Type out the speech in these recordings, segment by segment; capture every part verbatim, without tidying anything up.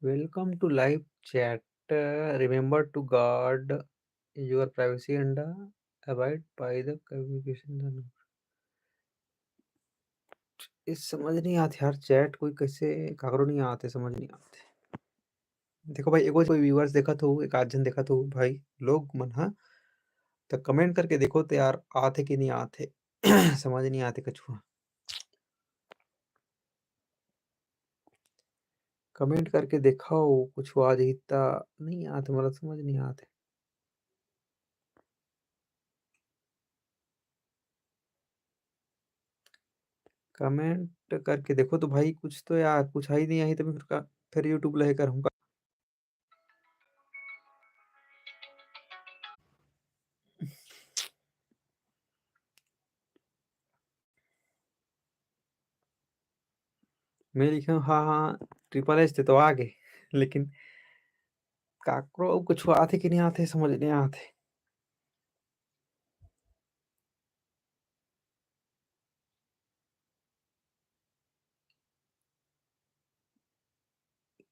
Welcome to live chat. Uh, remember to guard your privacy and, uh, abide by the communication. इस समझ नहीं आत यार, chat कोई कैसे काकरो नहीं आते, समझ नहीं आते। देखो भाई, एगो कोई व्यूअर्स देखत हो, एक आध झन देखत हो भाई, लोग मन ह, त कमेंट करके देखो तो यार, आते कि नहीं आते। समझ नहीं आते कछुआ। कमेंट करके देखो, कुछ आ जाही त नहीं आते, मतलब समझ नहीं आते। कमेंट करके देखो तो भाई, कुछ तो यार, कुछ आई नहीं आई तो मैं फिर का, फिर YouTube लहे करूँगा। मैं लिखे हूँ, हाँ, हाँ, ट्रिपल एच ते तो आ गए, लेकिन काकरो अउ कुछ आथे कि नहीं आथे, समझ नहीं आथे।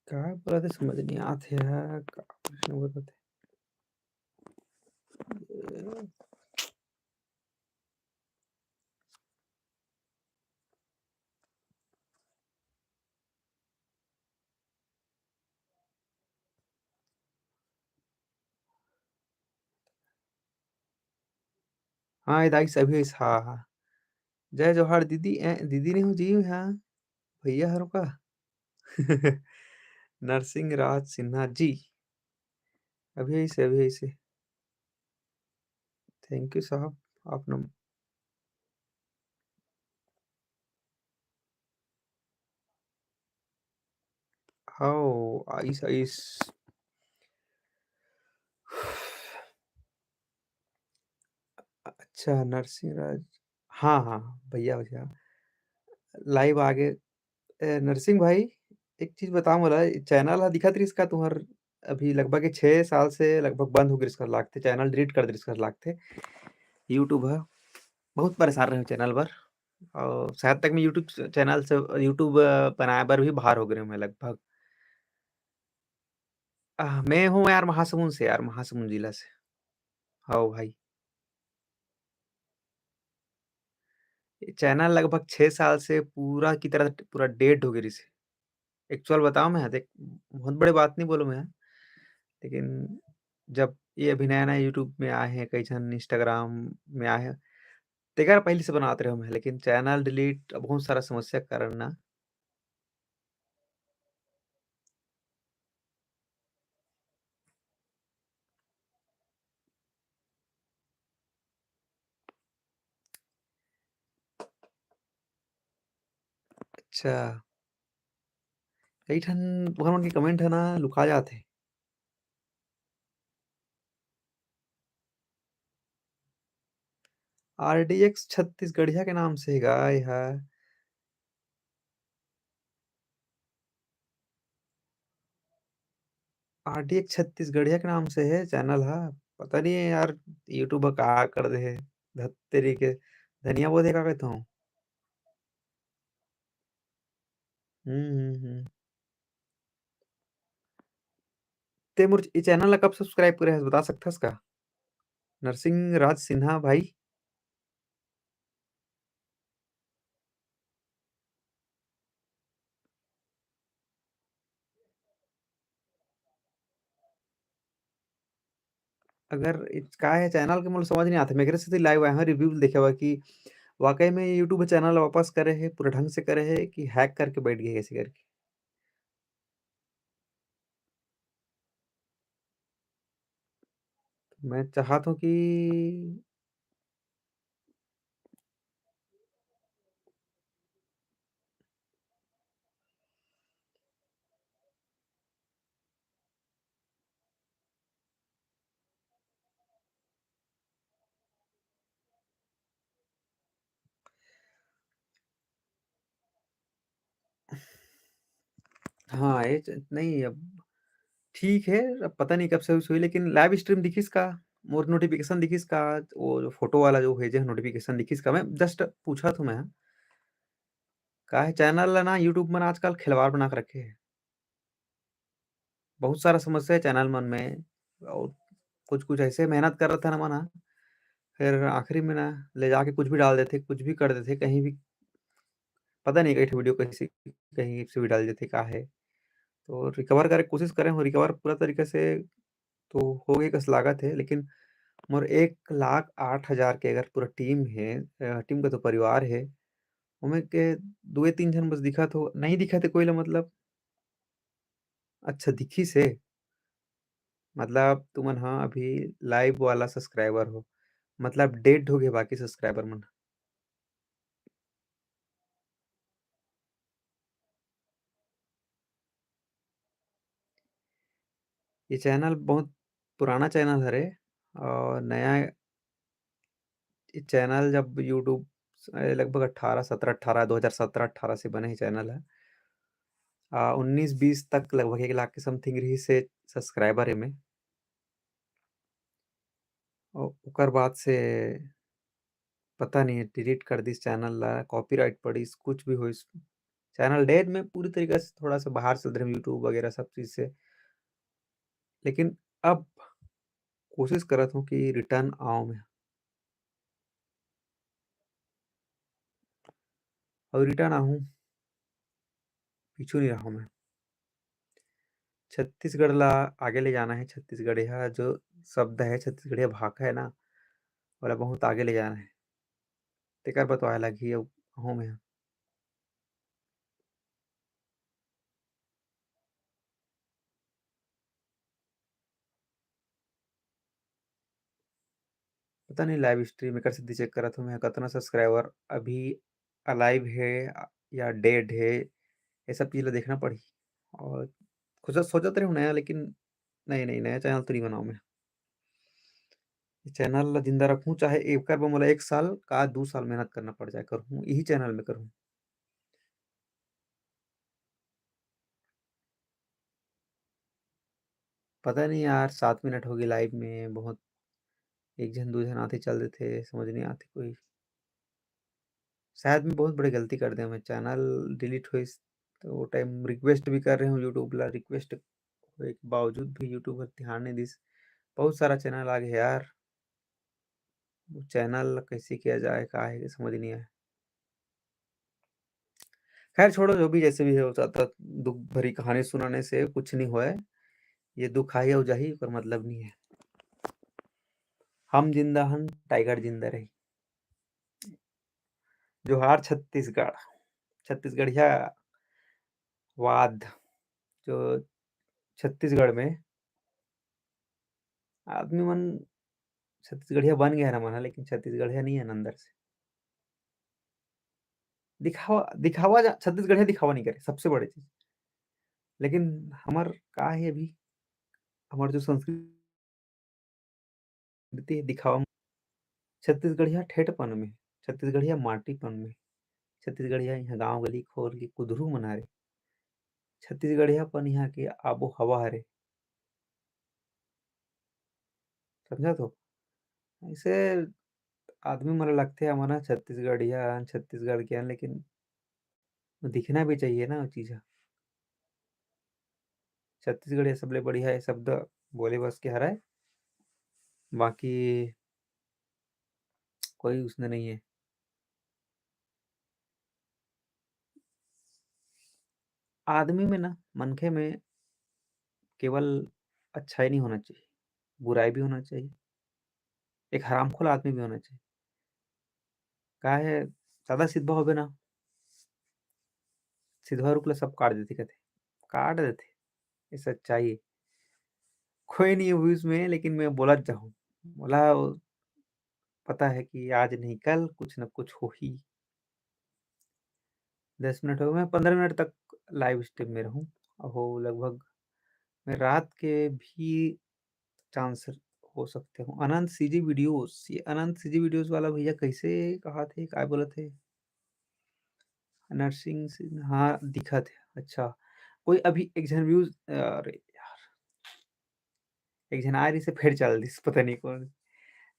का बोलत हे, समझ नहीं आथे यार, का प्रश्न बोलत हे? हाँ, ए दाई, सभी इस, हाँ, हाँ। जय जोहार दीदी, ए, दीदी नहीं हो जी, हाँ, भैया हरो का? नरसिंह राज सिन्हा जी। अभी ऐसे, अभी ऐसे। Thank you साहब, आप नम-, हाओ, आइस, आइस। अच्छा, नरसिंह राज। हाँ, हाँ, भैया, भैया। लाइव आगे। ए, नरसिंह भाई, एक चीज बता मोला, चैनल ह दिखत रिहिस का तुहर? अभी लगभग ये छह साल से लगभग बंद हो गिस कर लागथे, चैनल डिलीट कर दिस कर लागथे। YouTube ह, बहुत परेशान रहे चैनल बर, और शायद तक मैं YouTube च-, चैनल से, YouTube, अ, बनाए बर भी बाहर हो गए मैं लगभग। आह, मैं हूँ यार महासमुंद से, यार महासमुंद जिला से। हाओ भाई। ये चैनल लगभग छह साल से पूरा की तरह पूरा डेड हो गई रहिस हे। Actual बताओ मैं, देख, बहुत बड़े बात नहीं बोलूँ मैं, लेकिन जब ये अभी नया-नया YouTube में आए हैं, कई झन Instagram में आए हैं, तेकर पहले से बनात रहे मैं, लेकिन चैनल डिलीट, बहुत सारा समस्या के कारण ना। अच्छा। कई ठन तुहर मन के कमेंट ह ना लुका जाथे। आरडीएक्स छत्तीसगढ़िया के नाम से हे गा एहा। आरडीएक्स छत्तीसगढ़िया के नाम से हे चैनल ह। पता नहीं हे यार, YouTube ह का कर दे हे। धत्तेरी के धनिया बोधे का कहत हूँ। हम्म, हम्म, हम्म। ते मोर ये चैनल ला कब सब्सक्राइब करे हस, बता सकथस का? नरसिंह राज सिन्हा भाई। अगर इ-, का हे, चैनल के मोला समझ नहीं आथे, मैं एकरे सेती लाइव आए हूँ रिव्यू देखे बर कि वाकई में YouTube चैनल वापस करे हे, पूरा ढंग से करे हे कि हैक करके बैठ गए ऐसे करके। मैं चाहत हूँ कि हाँ, ये च-, नहीं, अब ठीक है, अब पता नहीं कब से होइस होही, लेकिन लाइव स्ट्रीम दिखिस का? मोर नोटिफिकेशन दिखिस का? वो जो फोटो वाला जो भेजे हे नोटिफिकेशन दिखिस का? मैं जस्ट पूछत हूँ मैं। का हे, चैनल ला ना YouTube मन आजकल खिलवाड़ बना के रखे हे। बहुत सारा समस्या हे चैनल मन में, अउ कुछ-कुछ ऐसे मेहनत करत हन हमन ह, फिर आखिरी में ना ले जाके कुछ भी डाल देथे, कुछ भी कर देथे, कहीं भी, पता नहीं कई ठो वीडियो कैसे, कहीं से भी डाल देथे, का हे। तो रिकवर करे के कोशिश करे हूँ, रिकवर पूरा तरीका से तो हो गए कस लागत हे, लेकिन मोर एक लाख आठ हजार के अगर पूरा टीम हे, अ, टीम का तो परिवार हे, ओमे के दुए तीन झन बस दिखत हो, नहीं दिखत हे कोई ला, मतलब, अच्छा दिखिस हे, मतलब तुमन ह अभी लाइव वाला सब्सक्राइबर हो, मतलब डेड हो गए बाकी सब्सक्राइबर मन। ये चैनल बहुत पुराना चैनल हरे और नया ये चैनल जब YouTube स-, लगभग अठारह, सत्रह, अठारह, दो हज़ार सत्रह अठारह से बने हे चैनल ह। आ, उन्नीस बीस तक लगभग एक लाख के समथिंग रहिस हे सब्सक्राइबर एमे। ओ-, ओकर बाद से पता नहीं, डिलीट कर दिस चैनल ला, कॉपीराइट पड़िस, कुछ भी होइस, चैनल डेड में पूरी तरीका से, थोड़ा सा बाहर चल रहे YouTube वगैरह सब चीज से। लेकिन अब कोशिश करत हूँ कि रिटर्न आऊँ मैं, और रिटर्न आहूँ, पीछू नहीं रहूँ मैं। छत्तीसगढ़ ला आगे ले जाना हे, छत्तीसगढ़िया जो शब्द हे, छत्तीसगढ़िया भाखा हे ना, ओला बहुत आगे ले जाना हे, तेकर बतवाए लगही अउ कहूँ मैं। पता नहीं, लाइव स्ट्रीम एकर सेती चेक करत हूँ मैं, कतना सब्सक्राइबर अभी अलाइव हे या डेड हे, ये सब चीज ला देखना पड़ही। और खुद सोचत रहे हूँ नया, लेकिन नहीं, नहीं, नया चैनल तो नहीं बनाऊँ मैं। ये चैनल ला जिंदा रखूँ, चाहे एकर बर मोला एक साल का दू साल मेहनत करना पड़ जाए, करहूँ, यही चैनल में करहूँ। पता नहीं यार, सात मिनट हो गए लाइव में, बहुत एक झन दू झन आथे चल देथे, समझ नहीं आथे कोई। शायद मैं बहुत बड़े गलती कर दे हूँ, मैं चैनल डिलीट होइस तो वो टाइम रिक्वेस्ट भी कर रहे हूँ YouTube ला, रिक्वेस्ट होए के बावजूद भी YouTube हर ध्यान नहीं दिस। बहुत सारा चैनल आ गए यार, वो चैनल ला कैसे किया जाए, का हे, समझ नहीं आए। खैर छोड़ो, जो भी जैसे भी हो, ज्यादा दुख भरी कहानी सुनाने से कुछ नहीं होए। ये दुख आही अउ जाही, ओकर मतलब नहीं है। हम जिंदा हन, टाइगर जिंदा रही। जोहार छत्तीसगढ़, छत्तीसगढ़िया वाद जो छत्तीसगढ़ में आदमी मन छत्तीसगढ़िया बन गए हन हमन ह, लेकिन छत्तीसगढ़िया नहीं है अंदर से। दिखावा, दिखावा जा-, छत्तीसगढ़िया दिखावा नहीं करे, सबसे बड़ी चीज। लेकिन हमर का है अभी, हमर जो संस्कृति है दिखावा में, छत्तीसगढ़िया ठेठपन में, छत्तीसगढ़िया माटीपन में, छत्तीसगढ़िया यहाँ गांव गली खोर के कुदरू मना रे, छत्तीसगढ़ियापन यहाँ के आबो हवा हरे। समझा तो? ऐसे आदमी मन ल लगथे, "हमन ह छत्तीसगढ़िया हन, छत्तीसगढ़ के हन," लेकिन दिखना भी चाहिए ना वो चीज़ ह। छत्तीसगढ़िया सबले बढ़िया ये शब्द बोले बस के हरय, बाकी कोई उसने नहीं है। आदमी में ना, मनखे में केवल अच्छाई नहीं होना चाहिए, बुराई भी होना चाहिए, एक हरामखोर आदमी भी होना चाहिए। का है, ज्यादा सिद्धवा होबे ना, सिद्धवा रुख ला सब काट देथे, कहथे, काट देथे, ये सच्चाई है। कोई नहीं है views में, लेकिन मैं बोलत जाहूँ, मोला पता है कि आज नहीं कल कुछ न कुछ होही। दस मिनट हो गए, मैं पन्द्रह मिनट तक लाइव स्ट्रीम में रहूँ। अहो, लगभग मैं रात के भी चांस हो सकते हो। अनंत सीजी वीडियोस, ये अनंत सीजी वीडियोस वाला भैया कैसे कहा थे, काय बोला थे? नरसिंह सिंह, हाँ, दिखा थे। अच्छा, कोई अभी एक झन व्यूज, अरे यार, एक झन आय रहिस, फेर चल दिस, पता नहीं कौन।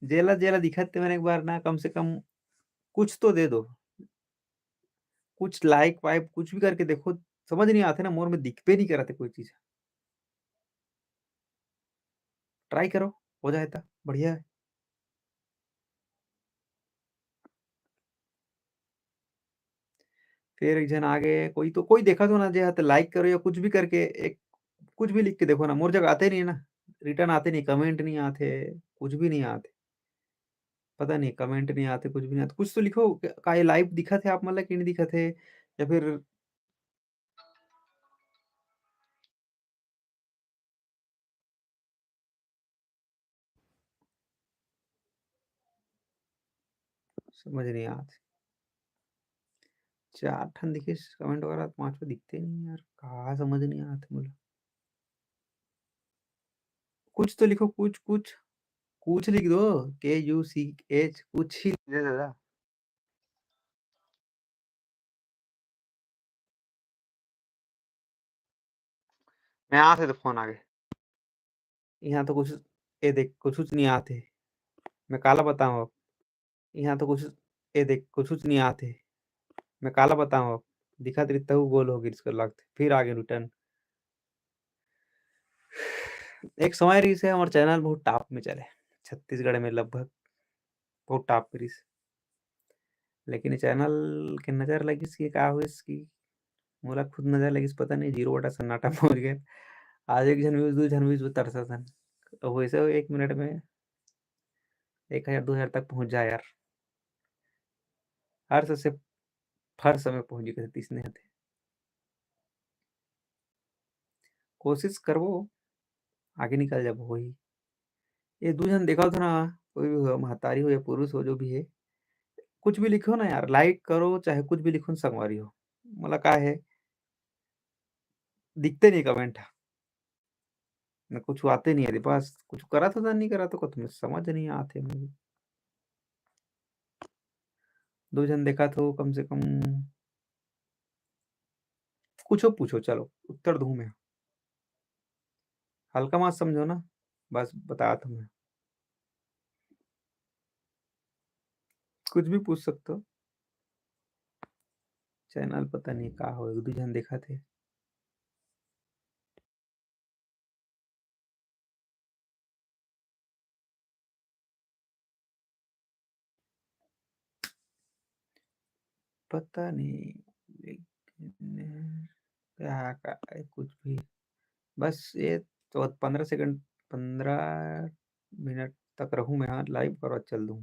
जेला, जेला दिखत ते मन एक बार ना, कम से कम कुछ तो दे दो, कुछ लाइक वाइक कुछ भी करके देखो। समझ नहीं आते ना, मोर में दिखबे नहीं करते कोई चीज। ट्राई करो, हो जाए त बढ़िया है। फिर एक झन आगे, कोई तो, कोई देखा तो ना जे, हाथ लाइक करो या कुछ भी करके, एक कुछ भी लिख के देखो ना, मोर जगह आते नहीं है ना, रिटर्न आते नहीं, कमेंट नहीं आते, कुछ भी नहीं आते, पता नहीं, कमेंट नहीं आते, कुछ भी नहीं आते। कुछ तो लिखो, का ये लाइव दिखत है आप मन ला कि नहीं दिखत है, या फिर समझ नहीं आत। चार ठन दिखिस कमेंट वगैरह, पांचवा दिखते नहीं यार, का समझ नहीं आत मोला। कुछ तो लिखो, कुछ, कुछ, कुछ लिख दो, के यू सी एच, कुछ ही लिख दो दादा। मैं आ से तो फोन आ गए। यहाँ तो कुछ, ए देख, कुछ नहीं आते। मैं काला बताऊँ अब। यहाँ तो कुछ, ए देख, कुछ नहीं आते। मैं काला बताऊँ अब। दिखत रही तहु गोल हो गिरिस कर लगते। फिर आगे रिटर्न। एक समय रहिस हे, हमर चैनल बहुत टॉप में चले, छत्तीसगढ़ में लगभग बहुत टॉप पे रहिस। लेकिन ये चैनल के नजर लगिस कि का होइस कि मोला खुद नजर लगिस, पता नहीं, जीरो बटा सन्नाटा में हो गया। आज एक झन व्यूज, दू झन व्यूज तरसत हन। अब वैसे एक मिनट में एक हजार, दू हजार तक पहुंच जाए यार। हर से, से हर समय पहुंच गए तीसने हथे। कोशिश करबो, आगे निकल जाबो, होही। ये दू झन देखा था ना, कोई भी हो, महतारी हो या पुरुष हो, जो भी है, कुछ भी लिखो ना यार, लाइक करो, चाहे कुछ भी लिखो ना, संगवारी हो, मोला का है, दिखते नहीं कमेंट, ना कुछ आते नहीं है, बस कुछ करा था, नहीं करा था, कुछ समझ नहीं आते मुझे। दो झन देखा था, कम से कम कुछो पूछो, चलो, उत्तर दूँ मैं। हल्का मत समझो ना, बस बतात हूँ मैं। कुछ भी पूछ सकते हो। चैनल पता नहीं का हो, एक दू झन देखा थे। पता नहीं, लेकिन क्या, क्या, कुछ भी। बस ये तो पन्द्रह सेकंड, पन्द्रह मिनट तक रहूँ मैं, हाँ, लाइव करो, चल दूँ।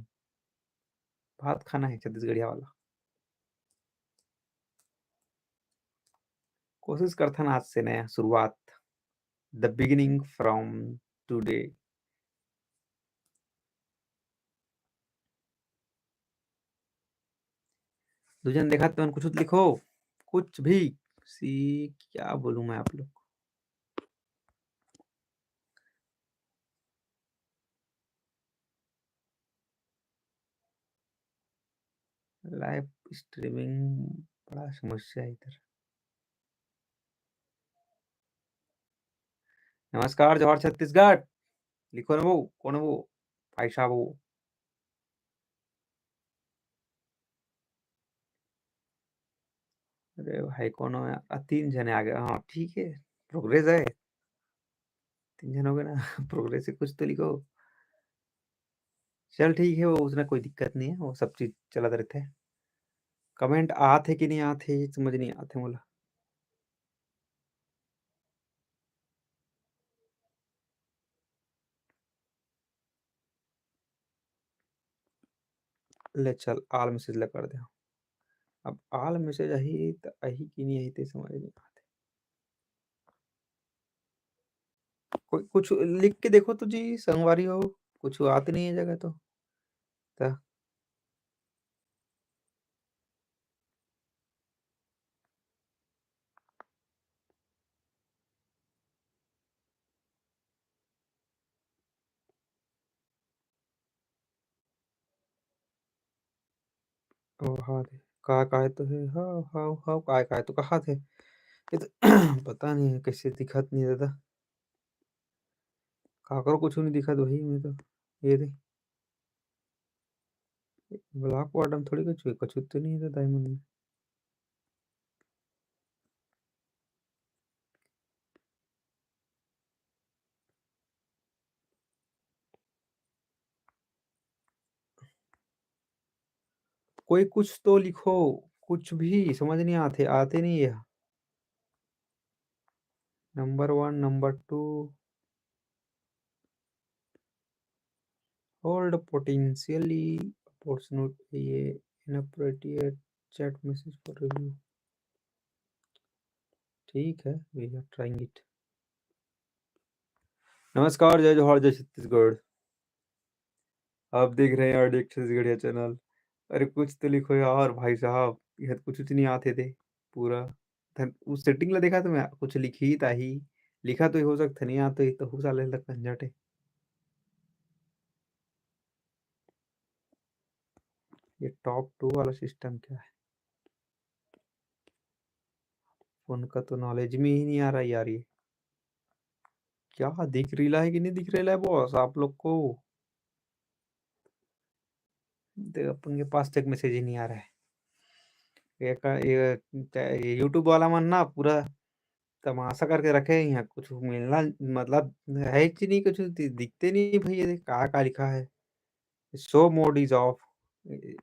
भात खाना है छत्तीसगढ़िया वाला। कोशिश करथन आज से नया शुरुआत, the beginning from today। दू झन देखा तुमन कुछ लिखो, कुछ भी। सी क्या बोलूं मैं आप लोग को। लाइव स्ट्रीमिंग बड़ा समस्या है इधर। नमस्कार, जोहार छत्तीसगढ़। लिखो ना वो, कौन वो? भाई साहब वो। अरे भाई, कौन हो यार? आ, तीन जने आ गए। हाँ, ठीक है, प्रोग्रेस है। तीन जन हो गए ना। प्रोग्रेस से कुछ तो लिखो। चल ठीक है, वो उसमें कोई दिक्कत नहीं है, वो सब चीज चलत रहते हैं। कमेंट आत है कि नहीं आत है, ये समझ नहीं आते मोला। ले चल, ऑल मैसेज ला कर दे। अब ऑल मैसेज आही त आही कि नहीं आही, ते समझ नहीं आते। कोई कुछ लिख के देखो तो जी, संगवारी हो, कुछ आते नहीं है जगह तो। त ओ, हाँ दे। का, काय तो है? हाव, हाव, हाव, काय, काय तो कहा थे? ये तो पता नहीं है, कैसे दिखत नहीं है दादा। काकरो कुछ नहीं दिखत भाई, मैं तो ये दे। ब्लैक बॉटम थोड़ी कुछ, कुछ तो नहीं है दादा, ये मन में। कोई कुछ तो लिखो, कुछ भी समझ नहीं आते, आते नहीं है। Number one, number two, hold potentially opportunity, ये inappropriate chat message for review। ठीक है, we are trying it। नमस्कार, जय जोहार, जय छत्तीसगढ़। आप देख रहे हैं आरडीएक्स छत्तीसगढ़िया चैनल। अरे कुछ तो लिखो यार भाई साहब, ये तो कुछ, कुछ नहीं आते थे पूरा। धन-, उस सेटिंग ला देखा तो मैं कुछ लिखी ही ताही, लिखा तो हो सकता नहीं आते ही तो हो साले लग झंझट है। ये टॉप टू वाला सिस्टम क्या है? उनका तो नॉलेज में ही नहीं आ रहा यार, ये क्या दिख रहा है कि नहीं दिख रहा है बॉस आप लोग को? देख, अपन के पास तक मैसेज ही नहीं आ रहा है। ये का, ये, ये YouTube वाला मन ना पूरा तमाशा करके रखे हैं यहाँ, कुछ मिलना मतलब है कि नहीं, कुछ दि-, दिखते नहीं भाई, ये देख, का, का लिखा है, show mode is off, ए,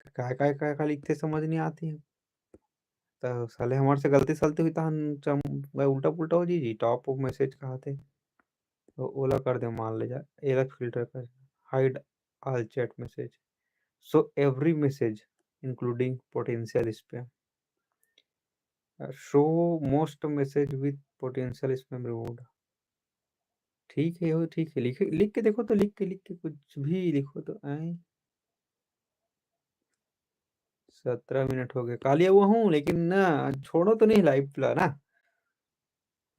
का, का, का, का लिखते समझ नहीं आती है। तो साले हमारे से गलती सलती हुई तहन चम-, उल्टा पुल्टा हो जी, जी, top of message कहा थे, तो ओला कर दे, मान ले जा, एला फिल्टर कर, hide all chat message, show every message including potential spam, show most message with potential spam removed। ठीक है, हो ठीक है, लिख, लिख के देखो तो, लिख के, लिख के कुछ भी लिखो तो आए। सत्रह मिनट हो गए, कालिया हुआ हूँ, लेकिन ना, छोड़ो तो नहीं लाइव ला ना,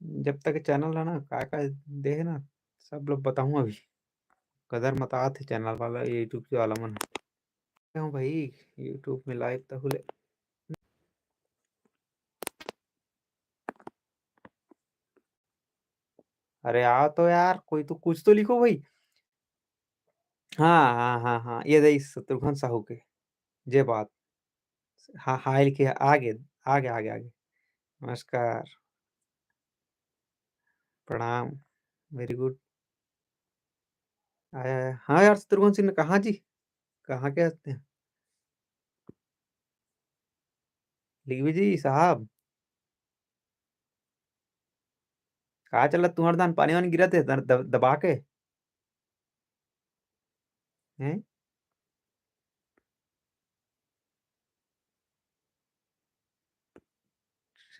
जब तक चैनल है ना, का, का दे है ना, सब लोग बताऊँ अभी। कदर मत आते चैनल वाला, YouTube वाला मन। क्यों भाई, YouTube में लाइव तो हुले। अरे आओ तो यार, कोई तो, कुछ तो लिखो भाई। हाँ, हाँ, हाँ, हाँ, ये दे शत्रुघ्न साहू के, जे बात। हाँ, हाँ, लिखे, आगे, आगे, आगे, आगे। नमस्कार। प्रणाम। Very good। आया, आया। हाँ यार, शत्रुघ्न सिंह ने कहा जी? कहाँ के हस्ते हैं? लिखवी जी साहब, का चलत तुम्हार धान, पानी वानी गिरत है दर-, दब-, दबा के? हैं?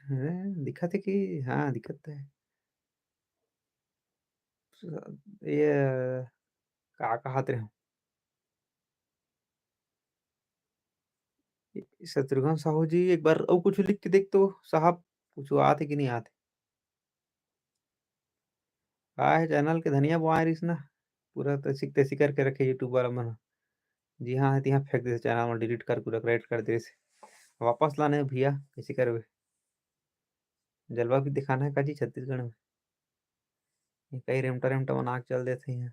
हैं, दिखत है कि? हाँ, दिखत तो है। ये का कहत रहे हूँ? शत्रुघ्न साहू जी, एक बार अउ कुछ लिख के देख तो साहब, कुछ आते कि नहीं आते? का है, चैनल के धनिया बोआए रहिस ना, पूरा तैसी तैसी करके रखे YouTube वाला मन। जी हाँ, है तिहाँ फेंक देथे चैनल में, डिलीट कर, पूरा डिलीट कर देथे। वापस लाने भैया, कैसे करबे? जलवा भी दिखाना है का जी छत्तीसगढ़ में? ये कई रेमटा रेमटा बना के चल देथे यहाँ,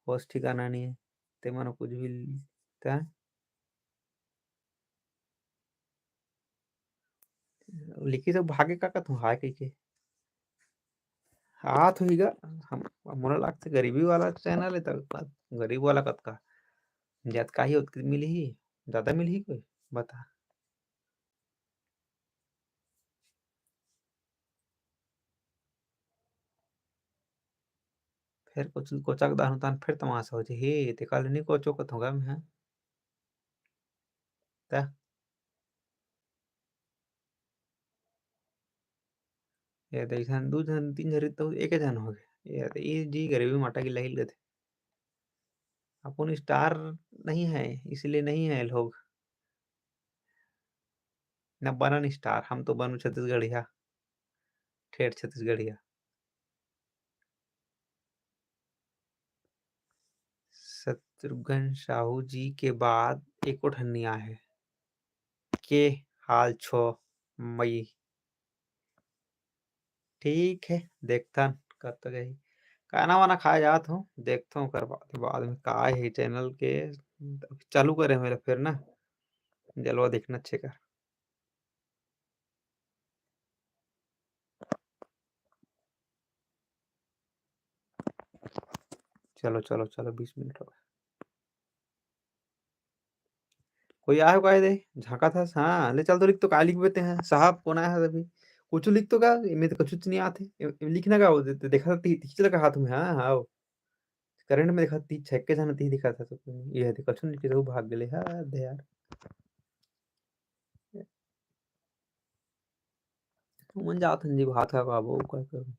होश ठिकाना नहीं है, ते मन कुछ भी तैं लिखी तो भागे का कथों हाय कहिके। हाथ हुई गा, हम, मोला लागथे गरीबी वाला चैनल है, तब गरीब वाला कतका, जतका ही ओतकी मिलही, ज्यादा मिलही कोई, बता। फिर कुछ कोचक दाहूँ तान फिर तमाशा हो जाही, तेकर ले नी कोचो कथों गा मैं। त ये दे, एक झन, दू झन, तीन झन रहित तो एक झन हो गए। ये, ये जी गरीबी माटा की लहिल गथे। अपन स्टार नहीं है, इसलिए नहीं है लोग। न बनन स्टार, हम तो बनू छत्तीसगढ़िया, ठेठ छत्तीसगढ़िया। शत्रुघ्न साहू जी के बाद एको ठन नइ आए हे। के हाल छो मई? ठीक है, देखथन कब तक आही। खाना वाना खाए जात हूँ, देखथों ओकर बाद, बाद में का हे चैनल के। चालू करे मेला फिर ना, जलवा देखना अच्छे कर। चलो, चलो, चलो, बीस मिनट हो गए। कोई आए काय दे, झांकत हस? हाँ, ले चल तो लिख तो, काय लिखबे ते हैं? साहब, कौन आया है अभी? कुछ लिख तो का? एमे तो कुछ नहीं आते। ए-, ए-, लिखना का वो? दे-, दे-, देखा था ती-, तीच लगा हाथ में, हाँ, हाँ, वो। करंट में देखा, तीच छक्के जाना, तीच दिखा था तो। ये है, कुछ नहीं लिखे, वो भाग गए। हाँ, दे यार। तुमन जात हन जी, भात खा खाबो, काय करूँ?